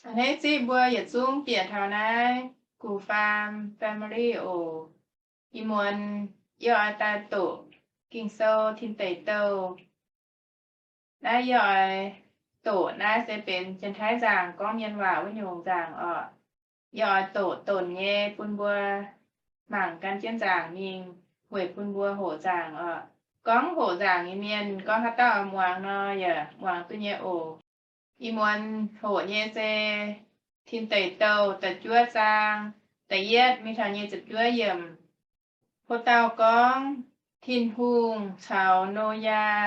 A'hneiv zipv mbuo yietc zungv bieqc taux naaiv gux faam family oc. Ih muonz yie oix daaih doqc Ging-Sou Tin Deic Douh. Naaiv yie oix doqc naaiv se benx Janx-Taiv nzaangc gorngv mienh waac wuov nyungc nzaangc oc. Yie oix doqc donc nyei bun mbuo mangc gan jienv nzaangc mingh, weic bun mbuo hoqc nzaangc oc. Gorngv hoqc nzaangc nyei mienh gorngv haaix dauh muangx nor yaac muangx duqv nyei oc. Ih muonz hoqc nyei se Tin Deic Douh da'juov zaang, da'yietv mingh taux nyic ziepc juov yiemc. Ho dauh gorngv Tin-Hungh caux Noyaa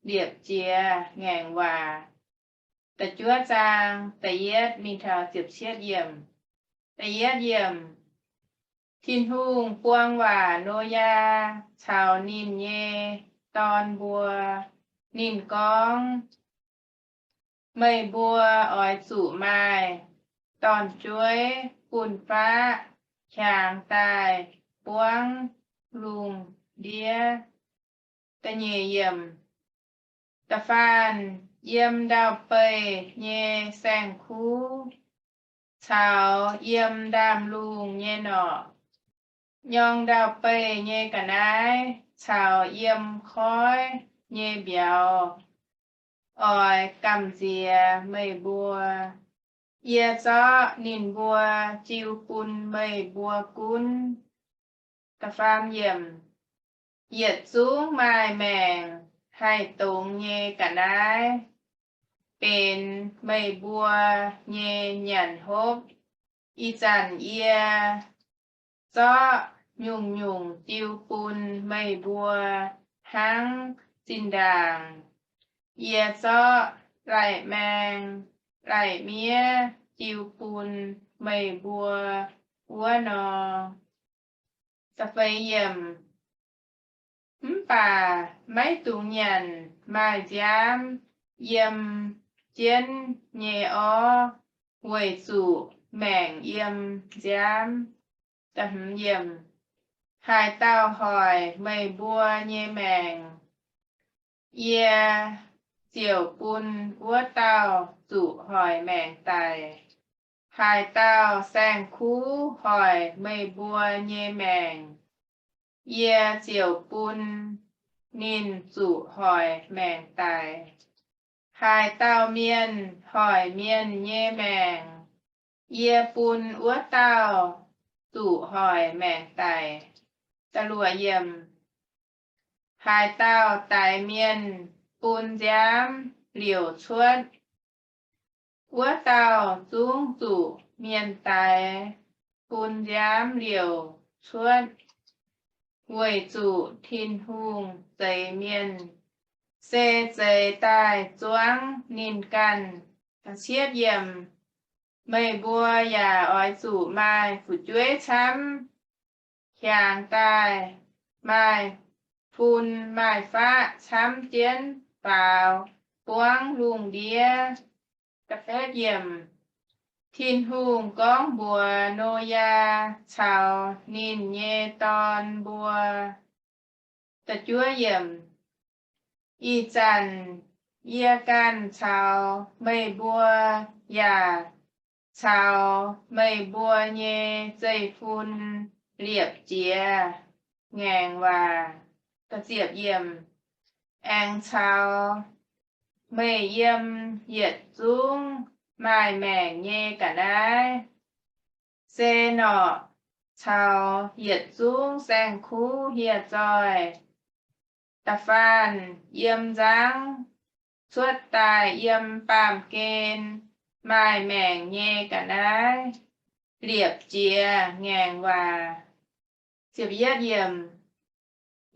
liepc jiez ngaengc waac. Da'juov zaang da'yietv mingh taux ziepc cietv yiemc. Da'yietv yiemc, Tin-Hungh buang waac Noyaa caux ninh nyei dorn mbuo. Ninh gorngv, Meih mbuo oix zuqc maaih dorn-jueiv fun-faqv hiaangx daaih buangv lungh ndiev. Da'nyeic yiemc, da'faanh yiem ndau-beih nyei saeng-kuv caux yiem ndaamv-lungh nyei norqc, nyorng ndau-beih nyei ga'naaiv caux yiem koiv nyei mbiauz oix gamh nziex meih mbuo. Yie zorqv ninh mbuo jiu bun meih mbuo gunv. Da'faam yiemc, yietc zungv maaih maengc haih dongz nyei ga'naaiv benx meih mbuo nyei nyanc hopv. Ih zanc yie zorqv nyungc-nyungc jiu bun meih mbuo hnangv zinh ndaangc yie zorqv lai-maeng lai-miev jiu bun meih mbuo wuov nor. Da'feix yiemc, mv baac maiv dungx nyanc maaih nziaamv yiem jienv nyei orv, weic zuqc maengc yiem nziaamv. Da'hmz yiemc, haaix dauh hoic meih mbuo nyei maengc, yie ziouc bun wuov dauh zuqc hoic maengc daic. Haaix dauh saeng-kuv hoic meih mbuo nyei maengc, yie ziouc bun ninh zuqc hoic maengc daic. Haaix dauh mienh hoic mienh nyei maengc, yie bun wuov dauh zuqc hoic maengc daic. Da'luoqc yiemc, haaix dauh daix mienh bun nziaamv liouc cuotv, wuov dauh zungv zuqc mienh daix bun nziaamv liouc cuotv, weic zuqc Tin-Hungh zeix mienh se zeix daaih zuangv ninh ganh. Cietv yiemc, meih mbuo yaac oix zuqc maaih fu'jueiv camv, hiaangx daaih maaih fun maaih faqv camv jienv faaux buangv lungh ndiev. Da'betv yiemc, Tin-Hungh gorngv mbuox Noyaa caux ninh nyei dorn mbuo. Da'juov yiemc, ih zanc yie ganh caux meih mbuo yaac caux meih mbuo nyei zeiv-fun liepc jiez ngaengc waac. Aengx caux meih yiem yietc zungv maaih maengc nyei ga'naaiv, se norqc caux yietc zungv saeng-kuv hieh zoih, da'faanh yiem nzangv cuotv daaih yiem baamh gen maaih maengc nyei ga'naaiv liepc jiez ngaengc waac.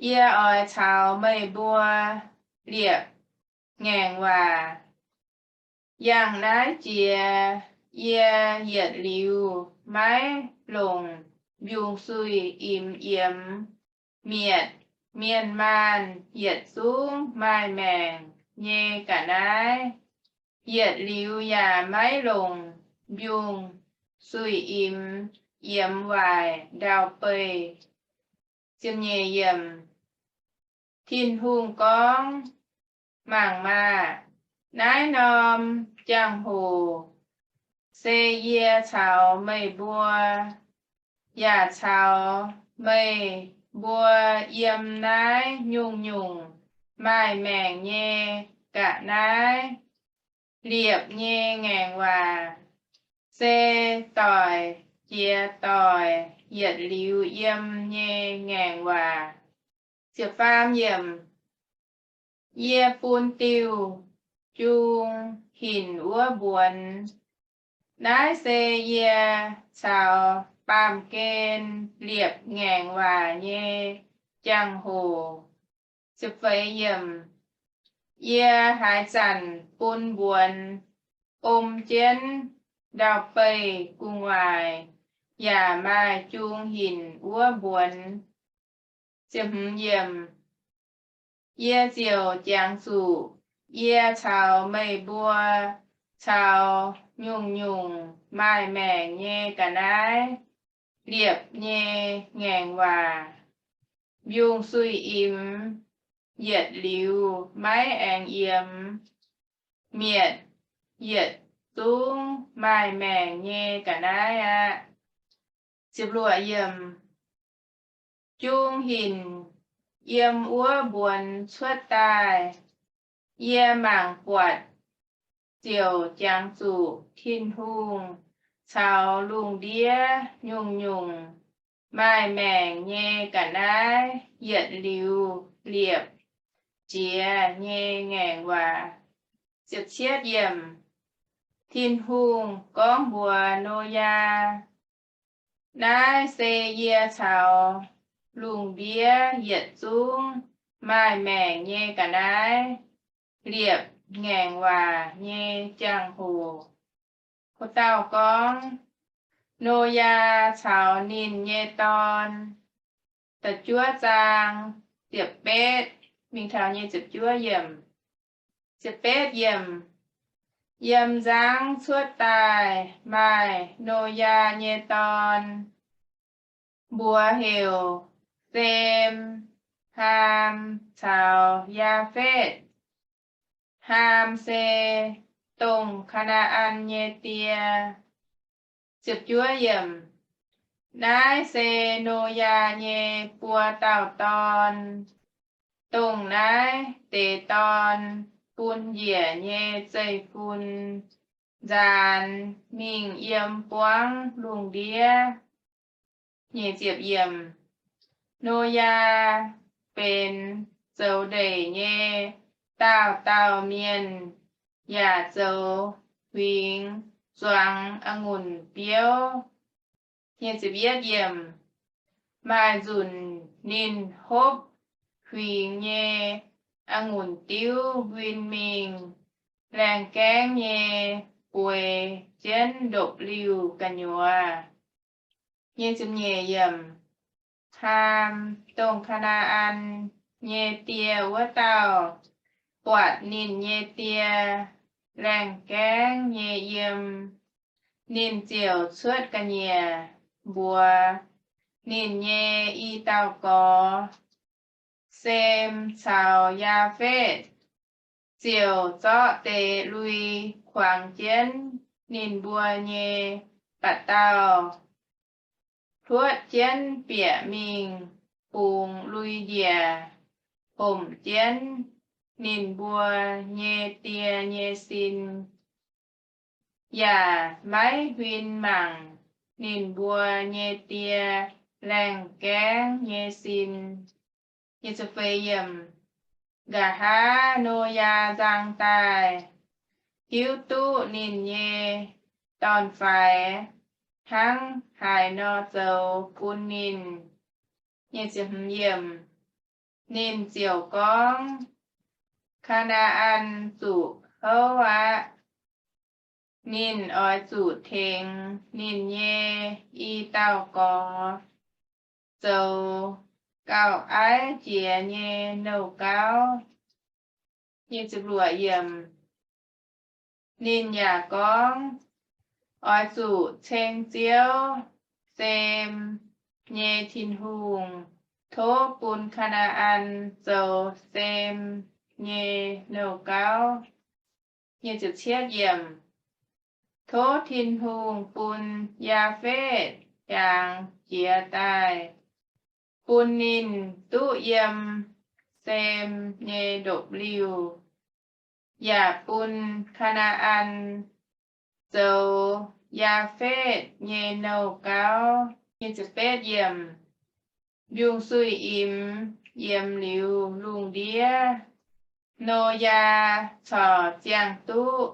Yie oix caux meih mbuo liepc ngaengc waac. Yangh naaiv jiex yie yietc liuz maiv longc mbiungc-suiv-imx yiemx mietc mienh maanh yietc zungv maaih maengc nyei ga'naaiv, yietc liuz yaac maiv longc mbiungc-suiv-imx yiemx waaic ndau-beih. Tin-Hungh gorngv, Mangc maah! Naaiv norm jangx-hoc se yie caux meih mbuo, yaac caux meih mbuo yiem naaiv nyungc-nyungc maaih maengc nyei ga'naaiv liepc nyei ngaengc waac, se doic jiex doic yietc liuz yiem nyei ngaengc waac. Yie bun diuh jung hinc wuov mbuonx. Naaiv se yie caux baamh gen liepc ngaengc waac nyei jangx-hoc. Yie haaix zanc bun mbuonx om jienv ndau-beih gu'nguaaic yaac maaih jung hinc wuov mbuonx. Yie ziouc jangx zuqc yie caux meih mbuo caux nyungc-nyungc maaih maengc nyei ga'naaiv liepc nyei ngaengc waac, mbiungc-suiv-imx yietc liuz maiv aengx yiemx, mietc yietc zungv maaih maengc nyei ga'naaiv aqv. Jung hinc yiem wuov mbuonx cuotv daaih, yie mangc buatc ziouc jangx zuqc Tin-Hungh caux lungh ndiev nyungc-nyungc maaih maengc nyei ga'naaiv yietc liuz liepc jiex nyei ngaengc waac. Tin-Hungh gorngv mbuox Noyaa, Naaiv se yie caux lungh ndiev yietc zungv maaih maengc nyei ga'naaiv liepc ngaengc waac nyei jangx-hoc. Wuov dauh gorngv, Noyaa caux ninh nyei dorn. Da'juov zaang, ziepc betv mingh taux nyei ziepc juov yiemc. Ziepc betv yiemc. Yiem nzangv cuotv daaih maaih Noyaa nyei dorn, mbuox heuc Sem, Haam caux Yaafetv. Haam se dongh Kaa^naa^an nyei die. Ziepc juov yiemc. Naaiv se Noyaa nyei buo dauh dorn. Dongh naaiv deix dorn bun njiec nyei zeiv-fun nzaanx mingh yiem buangv lungh ndiev. Nyic ziepc yiemc. Noyaa benx zoux ndeic nyei dauh dauh mienh, yaac zoux huingx zuangx a'ngunc biouv. Nyic ziepc yietv yiemc. Maaih nzunc ninh hopv huingx nyei a'ngunc diuv nquin mingh, laengh gaengv nyei bueix jienv ndopv-liuh gu'nyuoz. Nyic ziepc nyeic yiemc. Haam, dongh Kaa^naa^an nyei die wuov dauh, buatc ninh nyei die laengh gaengv nyei yiem, ninh ziouc cuotv ga'nyiec mbuox ninh nyei i dauh gorx, Sem caux Yaafetv, ziouc zorqv deix lui kuangx jienv ninh mbuo nyei ba'dauh, hluotv jienv bieqc mingh bungx lui njiec, homc jienv ninh mbuo nyei die nyei sin, yaac maiv huin mangc ninh mbuo nyei die laengh gaengv nyei sin. Nqa'haav Noyaa nzang daaih, hiuv duqv ninh nyei dorn-faix hnangv haaix nor zoux bun ninh. Ninh ziouc gorngv, Kaa^naa^an zuqc houv aqv. Ninh oix zuqc tengx ninh nyei i dauh gorx zoux gauh aiv jiex nyei nouh gauv. Ninh yaac gorngv, Oix zuqc ceng Ziouv, Sem nyei Tin-Hungh, tov bun Kaa^naa^an zoux Sem nyei nouh gauv. Tov Tin-Hungh bun Yaafetv hiaangx jiez daaih, bun ninh duqv yiem Sem nyei ndopv-liuh, yaac bun Kaa^naa^an zoux Yaafetv nyei nouh gauv. Mbiungc-suiv imx yiemx liuz lungh ndiev, Noyaa corc ziangh duqv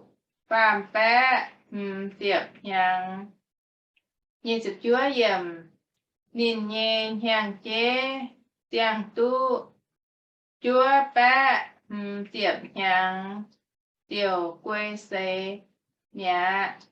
faam baeqv hmz ziepc hnyangx. Ninh nyei hnyangx-jeiv ziangh duqv juov baeqv hmz ziepc hnyangx ziouc guei seix mi'aqv.